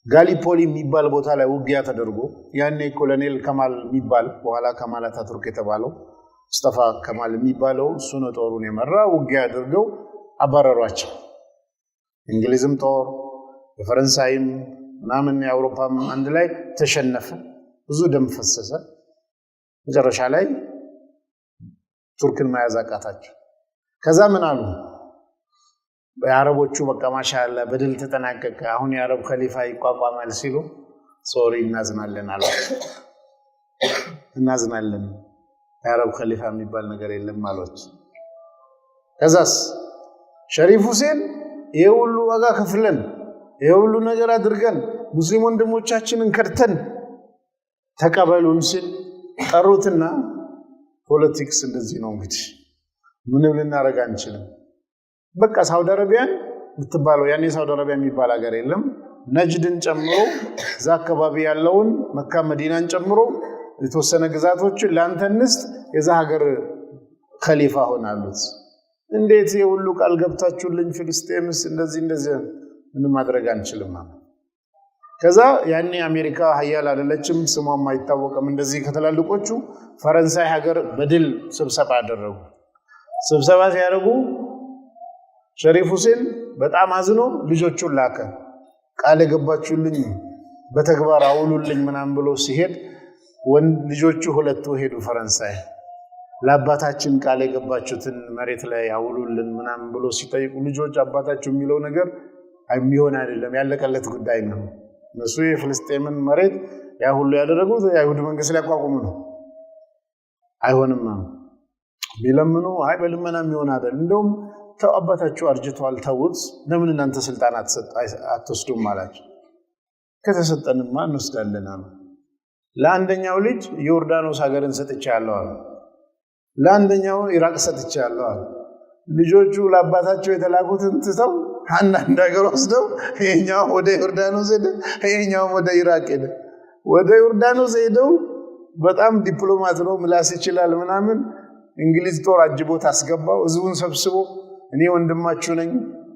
Speaker 1: ጋሊፖሊ የሚባል ቦታ ላይ ውጊያ ተደርጎ ያኔ ኮሎኔል ከማል የሚባል፣ በኋላ ከማል አታቱርክ የተባለው፣ ሙስጠፋ ከማል የሚባለው እሱ ነው ጦሩን የመራ። ውጊያ አድርገው አባረሯቸው። እንግሊዝም ጦር የፈረንሳይም ምናምን የአውሮፓም አንድ ላይ ተሸነፈ። ብዙ ደም ፈሰሰ። መጨረሻ ላይ ቱርክን መያዝ አቃታቸው። ከዛ ምን አሉ? የአረቦቹ በቃ ማሻአላ በድል ተጠናቀቀ፣ አሁን የአረብ ከሊፋ ይቋቋማል ሲሉ sorry፣ እናዝናለን አሉ። እናዝናለን፣ የአረብ ከሊፋ የሚባል ነገር የለም አሏቸው። ከዛስ ሸሪፍ ሁሴን ይሄ ሁሉ ዋጋ ከፍለን፣ ይሄ ሁሉ ነገር አድርገን፣ ሙስሊም ወንድሞቻችንን ከድተን ተቀበሉን ሲል ጠሩትና politics እንደዚህ ነው እንግዲህ፣ ምንም ልናደርግ አንችልም። በቃ ሳውዲ አረቢያን የምትባለው፣ ያኔ ሳውዲ አረቢያ የሚባል ሀገር የለም። ነጅድን ጨምሮ እዛ አካባቢ ያለውን መካ መዲናን ጨምሮ የተወሰነ ግዛቶችን ለአንተ እንስጥ፣ የዛ ሀገር ከሊፋ ሁን አሉት። እንዴት የሁሉ ቃል ገብታችሁልኝ ፍልስጤምስ እንደዚህ እንደዚህ፣ ምንም ማድረግ አንችልም። ከዛ ያኔ አሜሪካ ሀያል አይደለችም፣ ስሟም አይታወቅም። እንደዚህ ከትላልቆቹ ፈረንሳይ ሀገር በድል ስብሰባ አደረጉ። ስብሰባ ሲያደርጉ ሸሪፍ ሁሴን በጣም አዝኖ ልጆቹን ላከ። ቃል የገባችሁልኝ በተግባር አውሉልኝ ምናምን ብሎ ሲሄድ ወንድ ልጆቹ ሁለቱ ሄዱ ፈረንሳይ። ለአባታችን ቃል የገባችሁትን መሬት ላይ አውሉልን ምናምን ብሎ ሲጠይቁ ልጆች አባታችሁ የሚለው ነገር የሚሆን አይደለም፣ ያለቀለት ጉዳይ ነው። እነሱ የፍልስጤምን መሬት ያ ሁሉ ያደረጉት የአይሁድ መንግስት ሊያቋቁሙ ነው። አይሆንም ቢለምኑ፣ አይ በልመና የሚሆን አይደል፣ እንደውም ተው፣ አባታችሁ አርጅተዋል፣ ተውት፣ ለምን እናንተ ስልጣን አትወስዱም አላቸው። ከተሰጠንማ እንወስዳለን አሉ። ለአንደኛው ልጅ ዮርዳኖስ ሀገርን ሰጥቼሃለሁ አሉ። ለአንደኛው ኢራቅ ሰጥቼሃለሁ አሉ። ልጆቹ ለአባታቸው የተላኩትን ትተው አንዳንድ ሀገር ወስደው ይሄኛውም ወደ ዮርዳኖስ ሄደ፣ ይሄኛውም ወደ ኢራቅ ሄደ። ወደ ዮርዳኖስ ሄደው በጣም ዲፕሎማት ነው፣ ምላስ ይችላል ምናምን። እንግሊዝ ጦር አጅቦት አስገባው። ህዝቡን ሰብስቦ እኔ ወንድማችሁ ነኝ፣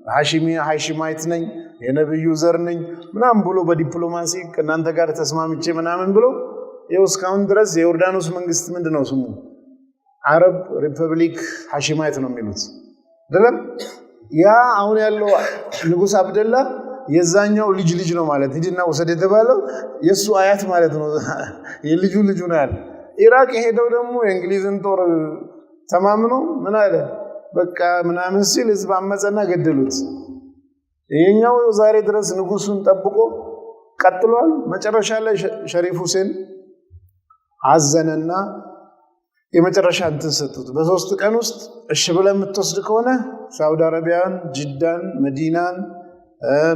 Speaker 1: ሐሺሚ Hashemite ነኝ፣ የነብዩ ዘር ነኝ ምናምን ብሎ በዲፕሎማሲ ከእናንተ ጋር ተስማምቼ ምናምን ብሎ ይኸው እስካሁን ድረስ የዮርዳኖስ መንግስት ምንድን ነው ስሙ? Arab Republic Hashemite ነው የሚሉት አይደለም? ያ አሁን ያለው ንጉስ አብደላ የዛኛው ልጅ ልጅ ነው ማለት፣ ሂድና ውሰድ የተባለው የእሱ አያት ማለት ነው። የልጁ ልጁ ነው ያለ። ኢራቅ የሄደው ደግሞ የእንግሊዝን ጦር ተማምኖ ምን አለ በቃ ምናምን ሲል ህዝብ አመፀና ገደሉት። ይሄኛው ዛሬ ድረስ ንጉሱን ጠብቆ ቀጥሏል። መጨረሻ ላይ ሸሪፍ ሁሴን አዘነና የመጨረሻ እንትን ሰጡት። በ3 ቀን ውስጥ እሺ ብለህ የምትወስድ ከሆነ ሳውዲ አረቢያን፣ ጅዳን፣ መዲናን፣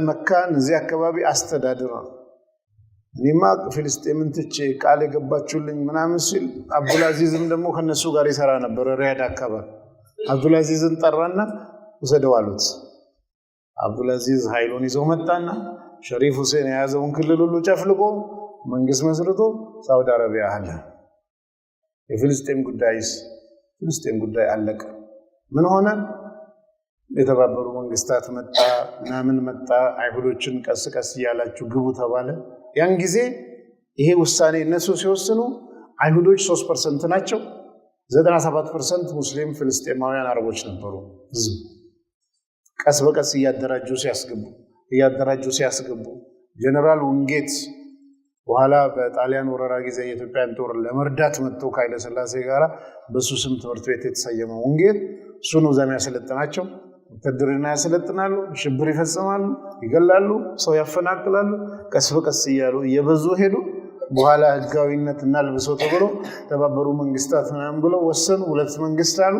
Speaker 1: መካን እዚህ አካባቢ አስተዳድር ነው። እኔማ ፍልስጤምን ትቼ ቃል የገባችሁልኝ ምናምን ሲል አብዱልአዚዝም ደግሞ ከነሱ ጋር ይሰራ ነበር ሪያድ አካባቢ። አብዱልአዚዝን ጠራና ውሰደው አሉት። አብዱልአዚዝ ኃይሉን ይዞ መጣና ሸሪፍ ሁሴን የያዘውን ክልል ሁሉ ጨፍልቆ መንግስት መስርቶ ሳውዲ አረቢያ አለ። የፍልስጤም ጉዳይስ? ፍልስጤም ጉዳይ አለቀ። ምን ሆነ? የተባበሩ መንግስታት መጣ፣ ምናምን መጣ። አይሁዶችን ቀስ ቀስ እያላችሁ ግቡ ተባለ። ያን ጊዜ ይሄ ውሳኔ እነሱ ሲወስኑ አይሁዶች 3% ናቸው፣ 97% ሙስሊም ፍልስጤማውያን አረቦች ነበሩ። ህዝብ ቀስ በቀስ እያደራጁ ሲያስገቡ፣ እያደራጁ ሲያስገቡ፣ ጀነራል ውንጌት በኋላ በጣሊያን ወረራ ጊዜ የኢትዮጵያን ጦር ለመርዳት መጥቶ ከኃይለ ሥላሴ ጋር በእሱ ስም ትምህርት ቤት የተሰየመው ውንጌት እሱ ነው እዛ የሚያሰለጥናቸው። ውትድርና ያሰለጥናሉ፣ ሽብር ይፈጽማሉ፣ ይገላሉ፣ ሰው ያፈናቅላሉ። ቀስ በቀስ እያሉ እየበዙ ሄዱ። በኋላ ህጋዊነት እናልብሰው ተብሎ ተባበሩ መንግስታት ምናምን ብለው ወሰኑ። ሁለት መንግስት አሉ።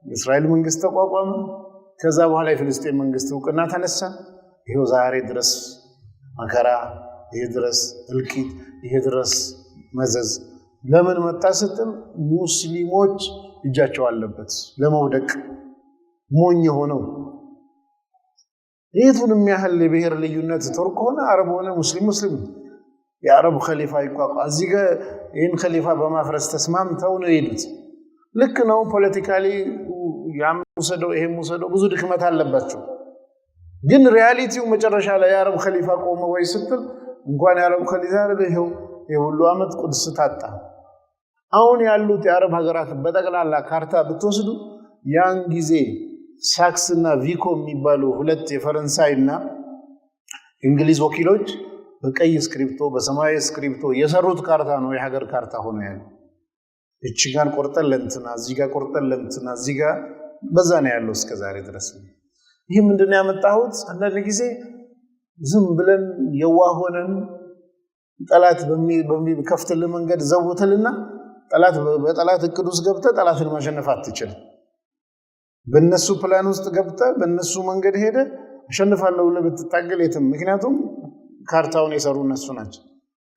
Speaker 1: የእስራኤል መንግስት ተቋቋመ። ከዛ በኋላ የፍልስጤም መንግስት እውቅና ተነሳ። ይሄው ዛሬ ድረስ መከራ፣ ይሄ ድረስ እልቂት፣ ይሄ ድረስ መዘዝ ለምን መጣ ስትል ሙስሊሞች እጃቸው አለበት ለመውደቅ። ሞኝ ሆነው የቱንም ያህል የብሔር ልዩነት ቱርክ ሆነ አረብ ሆነ ሙስሊም ሙስሊም የአረብ ከሊፋ ይቋቋ እዚህ ጋር ይህን ከሊፋ በማፍረስ ተስማምተው ነው የሄዱት። ልክ ነው። Politically ያም ውሰደው ይሄም ውሰደው ብዙ ድክመት አለባቸው። ግን reality ው መጨረሻ ላይ የአረብ ከሊፋ ቆመ ወይ ስትል እንኳን የአረብ ከሊፋ ይኸው የሁሉ ዓመት ቁድስ ታጣ። አሁን ያሉት የአረብ ሀገራት በጠቅላላ ካርታ ብትወስዱ ያን ጊዜ ሳክስ እና ቪኮ የሚባሉ ሁለት የፈረንሳይና እንግሊዝ ወኪሎች በቀይ እስክሪፕቶ በሰማያዊ እስክሪፕቶ የሰሩት ካርታ ነው የሀገር ካርታ ሆኖ ያለው። እቺ ጋር ቆርጠን ለእንትና፣ እዚህ ጋር ቆርጠን ለእንትና፣ እዚህ ጋር በዛ ነው ያለው እስከ ዛሬ ድረስ። ይህ ምንድን ነው ያመጣሁት? አንዳንድ ጊዜ ዝም ብለን የዋህ ሆነን ጠላት በሚከፍትልህ መንገድ ዘውትልና ጠላት በጠላት እቅድ ውስጥ ገብተህ ጠላትን ማሸነፍ አትችልም። በእነሱ ፕላን ውስጥ ገብተህ በእነሱ መንገድ ሄደህ አሸንፋለሁ ብለህ ብትታገል የትም። ምክንያቱም ካርታውን የሰሩ እነሱ ናቸው፣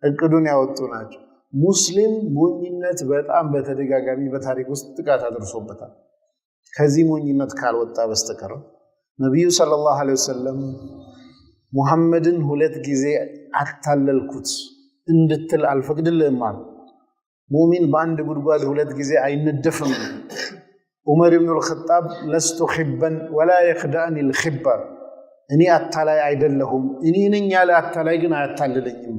Speaker 1: እቅዱን ያወጡ ናቸው። ሙስሊም ሞኝነት በጣም በተደጋጋሚ በታሪክ ውስጥ ጥቃት አድርሶበታል። ከዚህ ሞኝነት ካልወጣ በስተቀር ነቢዩ ሰለላሁ ዐለይሂ ወሰለም ሙሐመድን ሁለት ጊዜ አታለልኩት እንድትል አልፈቅድልህም አሉ። ሙሚን በአንድ ጉድጓድ ሁለት ጊዜ አይነደፍም። ዑመር ብኑ ልኸጣብ لست خبا ولا يخدعني الخب፣ እኔ አታላይ አይደለሁም፣ እኔ ነኝ ያለ አታላይ ግን አያታልለኝም።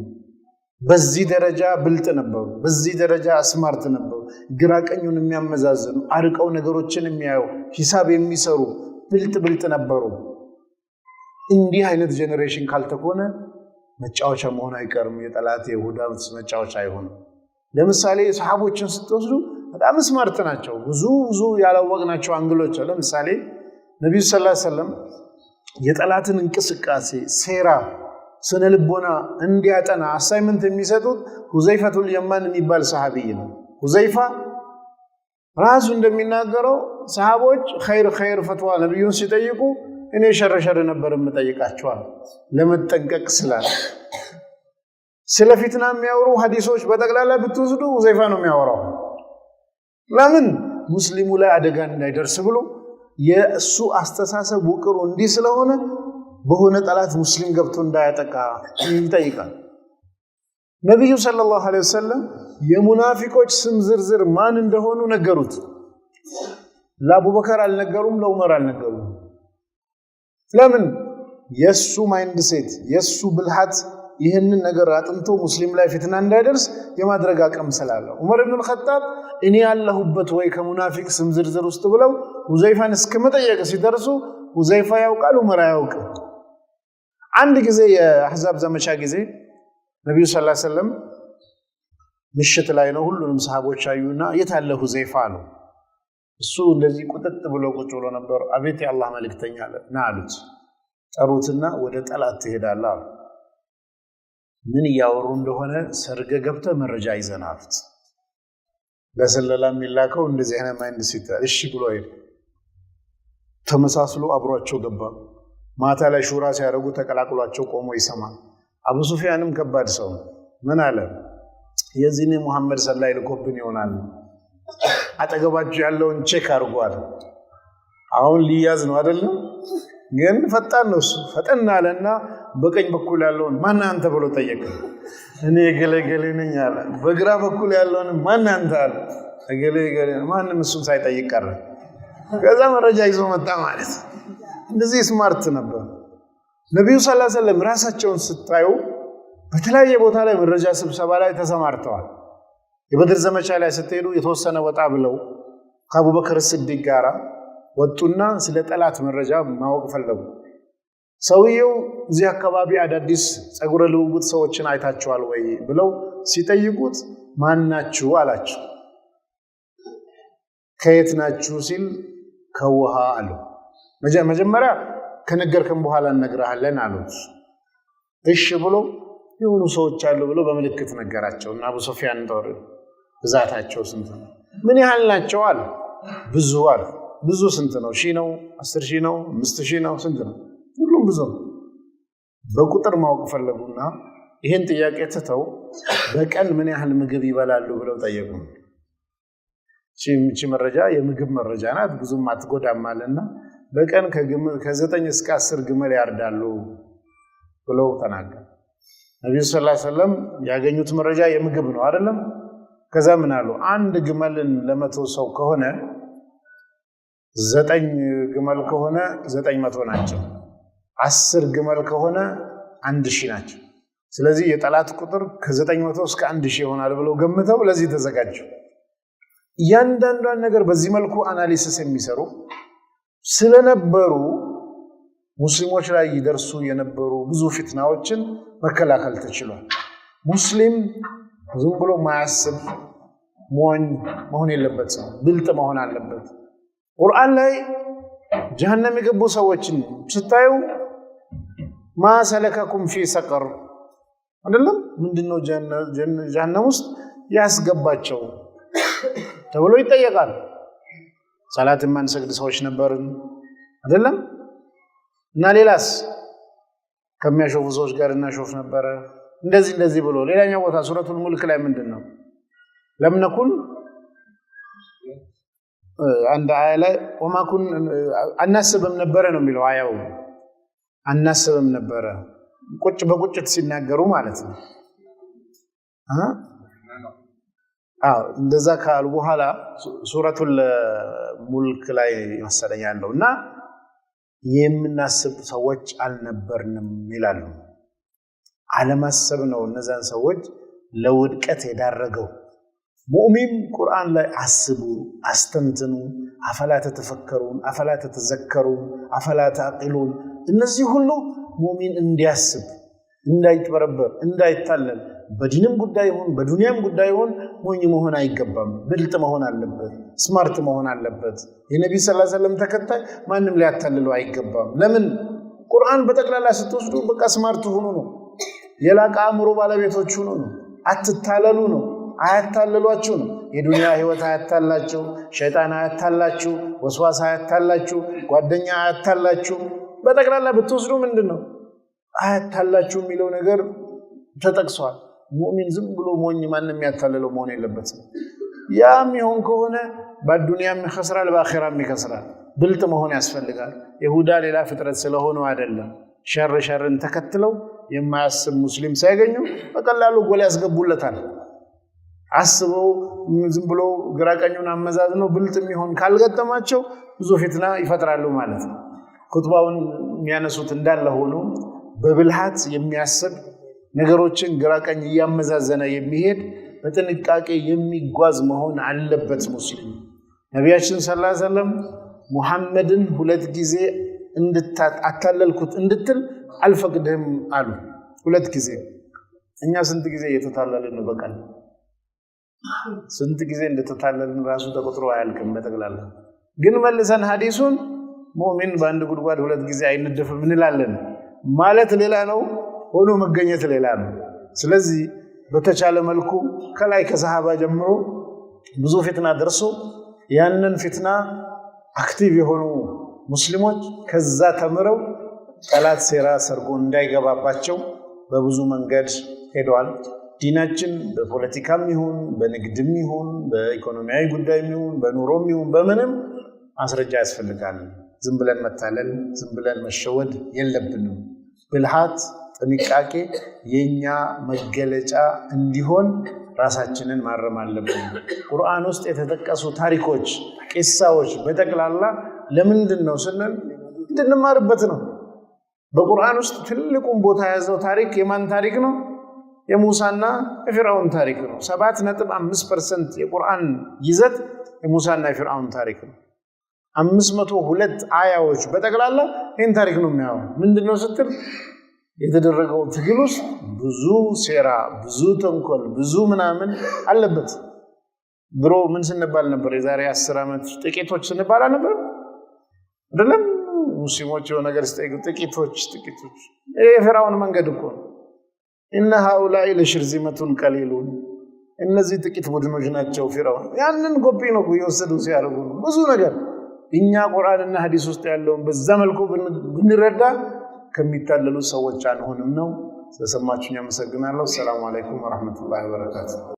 Speaker 1: በዚህ ደረጃ ብልጥ ነበሩ። በዚህ ደረጃ smart ነበሩ። ግራ ቀኙን የሚያመዛዝኑ፣ አርቀው ነገሮችን የሚያዩ፣ ሂሳብ የሚሰሩ ብልጥ ብልጥ ነበሩ። እንዲህ አይነት generation ካልተኮነ መጫወቻ መሆን አይቀርም። የጠላት የይሁዳ መጫወቻ አይሆንም። ለምሳሌ ሰሓቦችን ስትወስዱ በጣም smart ናቸው። ብዙ ብዙ ያላወቅናቸው angle ኦች። ለምሳሌ ነቢዩ ሰለላሁ ዐለይሂ ወሰለም የጠላትን እንቅስቃሴ፣ ሴራ፣ ስነ ልቦና እንዲያጠና assignment የሚሰጡት ሁዘይፈቱል የማን የሚባል ሰሃቢይ ነው። ሁዘይፋ ራሱ እንደሚናገረው ሰሃቦች ኸይር ኸይር ፈትዋ ነቢዩን ሲጠይቁ እኔ ሸር ሸር ነበር የምጠይቃቸዋል ለመጠንቀቅ ስላለ። ስለ ፊትና የሚያወሩ ሀዲሶች በጠቅላላ ብትወስዱ ሁዘይፋ ነው የሚያወራው። ለምን? ሙስሊሙ ላይ አደጋ እንዳይደርስ ብሎ የእሱ አስተሳሰብ ውቅሩ እንዲህ ስለሆነ በሆነ ጠላት ሙስሊም ገብቶ እንዳያጠቃ ይጠይቃል። ነቢዩ ሰለላሁ ዐለይሂ ወሰለም የሙናፊቆች ስም ዝርዝር ማን እንደሆኑ ነገሩት። ለአቡበከር አልነገሩም፣ ለዑመር አልነገሩም። ለምን? የእሱ mindset የእሱ ብልሃት ይህንን ነገር አጥንቶ ሙስሊም ላይ ፊትና እንዳይደርስ የማድረግ አቅም ስላለው ዑመር ብን ልኸጣብ እኔ ያለሁበት ወይ ከሙናፊቅ ስም ዝርዝር ውስጥ ብለው ሁዘይፋን እስከ መጠየቅ ሲደርሱ ሁዘይፋ ያውቃል፣ ዑመር አያውቅም። አንድ ጊዜ የአሕዛብ ዘመቻ ጊዜ ነቢዩ ሰለላሁ ዐለይሂ ወሰለም ምሽት ላይ ነው፣ ሁሉንም ሰሃቦች አዩና የት አለ ሁዘይፋ አሉ። እሱ እንደዚህ ቁጥጥ ብሎ ቁጭ ብሎ ነበር። አቤት የአላህ መልእክተኛ ና አሉት። ጠሩትና ወደ ጠላት ትሄዳለህ አሉ። ምን እያወሩ እንደሆነ ሰርገ ገብተህ መረጃ ይዘህ ና አሉት። ለስለላ የሚላከው እንደዚህ አይነት mindset። እሺ ብሎ ሄደ። ተመሳስሎ አብሯቸው ገባ። ማታ ላይ ሹራ ሲያደርጉ ተቀላቅሏቸው ቆሞ ይሰማል። አቡ ሱፊያንም ከባድ ሰው ምን አለ? የዚህን ሙሐመድ ሰላይ ልኮብን ይሆናል። አጠገባችሁ ያለውን check አድርጓል። አሁን ሊያዝ ነው አይደለም? ግን ፈጣን ነው እሱ። ፈጠን አለና በቀኝ በኩል ያለውን ማን አንተ ብሎ ጠየቀ። እኔ እገሌ እገሌ ነኝ አለ። በግራ በኩል ያለውን ማን አንተ አለ። እገሌ እገሌ፣ ማንም እሱን ሳይጠይቅ ቀረ። ከዛ መረጃ ይዞ መጣ ማለት። እንደዚህ smart ነበር። ነቢዩ صلى الله عليه وسلم ራሳቸውን ስታዩ በተለያየ ቦታ ላይ መረጃ ስብሰባ ላይ ተሰማርተዋል። የበድር ዘመቻ ላይ ስትሄዱ የተወሰነ ወጣ ብለው ከአቡበክር ስዲቅ ጋራ ወጡና ስለ ጠላት መረጃ ማወቅ ፈለጉ። ሰውየው እዚህ አካባቢ አዳዲስ ፀጉረ ልውውጥ ሰዎችን አይታችኋል ወይ ብለው ሲጠይቁት ማናችሁ አላቸው። ከየት ናችሁ ሲል ከውሃ አሉ። መጀመሪያ ከነገርከን በኋላ እነግርሃለን አሉት። እሺ ብሎ የሆኑ ሰዎች አሉ ብሎ በምልክት ነገራቸው እና አቡ ሶፊያን ጦር ብዛታቸው ስንት ነው? ምን ያህል ናቸው አሉ። ብዙ አሉ። ብዙ ስንት ነው? ሺህ ነው? 10,000 ነው? 5,000 ነው? ስንት ነው? ሁሉም ብዙ ነው። በቁጥር ማወቅ ፈለጉና ይህን ጥያቄ ትተው በቀን ምን ያህል ምግብ ይበላሉ ብለው ጠየቁ። ይህቺ መረጃ የምግብ መረጃ ናት፣ ብዙም አትጎዳም አለና በቀን ከ9 እስከ 10 ግመል ያርዳሉ ብለው ተናገሩ። ነቢዩ صلى الله عليه وسلم ያገኙት መረጃ የምግብ ነው አይደለም? ከዛ ምን አሉ? አንድ ግመልን ለ100 ሰው ከሆነ 9 ግመል ከሆነ 900 ናቸው። 10 ግመል ከሆነ 1000 ናቸው። ስለዚህ የጠላት ቁጥር ከ900 እስከ 1000 ይሆናል ብለው ገምተው ለዚህ ተዘጋጁ። እያንዳንዷን ነገር በዚህ መልኩ analysis የሚሰሩ ስለነበሩ ሙስሊሞች ላይ ይደርሱ የነበሩ ብዙ ፊትናዎችን መከላከል ተችሏል። ሙስሊም ዝም ብሎ ማያስብ ሞኝ መሆን የለበትም፣ ብልጥ መሆን አለበት። ቁርአን ላይ ጀሀነም የገቡ ሰዎችን ስታዩ ما سلككم في سقر አይደለም፣ ምንድነው ጀሀነም ውስጥ ያስገባቸው ተብሎ ይጠየቃል። ሰላት የማንሰግድ ሰዎች ነበርን አይደለም? እና ሌላስ ከሚያሾፉ ሰዎች ጋር እናሾፍ ነበረ። እንደዚህ እንደዚህ ብሎ ሌላኛው ቦታ ሱረቱል ሙልክ ላይ ምንድነው لم نكن አንድ አያ ላይ وما كن አናስብም ነበረ ነው የሚለው አያው። አናስብም ነበረ ቁጭ በቁጭት ሲናገሩ ማለት ነው። አዎ እንደዛ ካሉ በኋላ ሱረቱል ሙልክ ላይ መሰለኝ ያለው እና የምናስብ ሰዎች አልነበርንም ይላሉ። አለማሰብ ነው እነዛን ሰዎች ለውድቀት የዳረገው። ሙእሚን ቁርአን ላይ አስቡ፣ አስተንትኑ፣ أفلا تتفكرون፣ أفلا تتذكرون፣ أفلا تعقلون፣ እነዚህ ሁሉ ሙእሚን እንዲያስብ፣ እንዳይጭበረበር፣ እንዳይታለል በዲንም ጉዳይ ይሁን በዱንያም ጉዳይ ይሁን ሞኝ መሆን አይገባም። ብልጥ መሆን አለበት። smart መሆን አለበት። የነቢ صلى الله عليه وسلم ተከታይ ማንም ሊያታልለው አይገባም። ለምን ቁርአን በጠቅላላ ስትወስዱ በቃ smart ሁኑ ነው። የላቀ አእምሮ ባለቤቶች ሁኑ ነው። አትታለሉ ነው። አያታልሏችሁ ነው። የዱንያ ህይወት አያታላችሁ፣ ሸይጣን አያታላችሁ፣ ወስዋስ አያታላችሁ፣ ጓደኛ አያታላችሁ። በጠቅላላ ብትወስዱ ምንድን ነው አያታላችሁ የሚለው ነገር ተጠቅሷል። ሙእሚን ዝም ብሎ ሞኝ ማንም የሚያታልለው መሆን የለበትም። ያ የሚሆን ከሆነ በዱንያም ይከስራል፣ በአኼራም ይከስራል። ብልጥ መሆን ያስፈልጋል። ይሁዳ ሌላ ፍጥረት ስለሆኑ አይደለም። ሸር ሸርን ተከትለው የማያስብ ሙስሊም ሲያገኙ በቀላሉ ጎል ያስገቡለታል። አስበው ዝም ብሎ ግራቀኙን አመዛዝነው ብልጥ የሚሆን ካልገጠማቸው ብዙ ፊትና ይፈጥራሉ ማለት ነው። ኹጥባውን የሚያነሱት እንዳለ ሆኖ በብልሃት የሚያስብ ነገሮችን ግራቀኝ እያመዛዘነ የሚሄድ በጥንቃቄ የሚጓዝ መሆን አለበት ሙስሊም። ነቢያችን ሰለላሁ ዐለይሂ ወሰለም ሙሐመድን ሁለት ጊዜ አታለልኩት እንድትል አልፈቅድህም አሉ። ሁለት ጊዜ። እኛ ስንት ጊዜ እየተታለልን ነው? በቀን ስንት ጊዜ እንደተታለልን ራሱ ተቆጥሮ አያልቅም። በጠቅላላ ግን መልሰን ሐዲሱን ሙእሚን በአንድ ጉድጓድ ሁለት ጊዜ አይነደፍም እንላለን። ማለት ሌላ ነው፣ ሆኖ መገኘት ሌላ ነው። ስለዚህ በተቻለ መልኩ ከላይ ከሰሃባ ጀምሮ ብዙ ፊትና ደርሶ ያንን ፊትና active የሆኑ ሙስሊሞች ከዛ ተምረው ጠላት ሴራ ሰርጎ እንዳይገባባቸው በብዙ መንገድ ሄደዋል። ዲናችን በፖለቲካም ይሁን በንግድም ይሁን በኢኮኖሚያዊ ጉዳይም ይሁን በኑሮም ይሁን በምንም ማስረጃ ያስፈልጋል። ዝም ብለን መታለል፣ ዝም ብለን መሸወድ የለብንም። ብልሃት፣ ጥንቃቄ የኛ መገለጫ እንዲሆን ራሳችንን ማረም አለብን። ቁርአን ውስጥ የተጠቀሱ ታሪኮች፣ ቂሳዎች በጠቅላላ ለምንድን ነው ስንል እንድንማርበት ነው። በቁርአን ውስጥ ትልቁን ቦታ የያዘው ታሪክ የማን ታሪክ ነው? የሙሳና የፊርዓውን ታሪክ ነው። 7.5% የቁርአን ይዘት የሙሳና የፊርዓውን ታሪክ ነው። 502 አያዎች በጠቅላላ ይህን ታሪክ ነው የሚያወራው። ምንድን ነው ስትል የተደረገው ትግል ውስጥ ብዙ ሴራ፣ ብዙ ተንኮል፣ ብዙ ምናምን አለበት። ድሮ ምን ስንባል ነበር? የዛሬ 10 ዓመት ጥቂቶች ስንባል አልነበር? አይደለም? ሙስሊሞች የሆነ ነገር ሲጠይቁ ጥቂቶች ጥቂቶች። የፊርዓውን መንገድ እኮ ነው። إن هؤلاء لشرذمة قليلون፣ እነዚህ ጥቂት ቡድኖች ናቸው። ፊርዓውን ያንን ኮፒ ነው እየወሰዱ ሲያደርጉ ነው ብዙ ነገር። እኛ ቁርአንና ሐዲስ ውስጥ ያለውን በዛ መልኩ ብንረዳ ከሚታለሉ ሰዎች አንሆንም ነው። ስለሰማችሁኝ አመሰግናለሁ። السلام عليكم ورحمة الله وبركاته።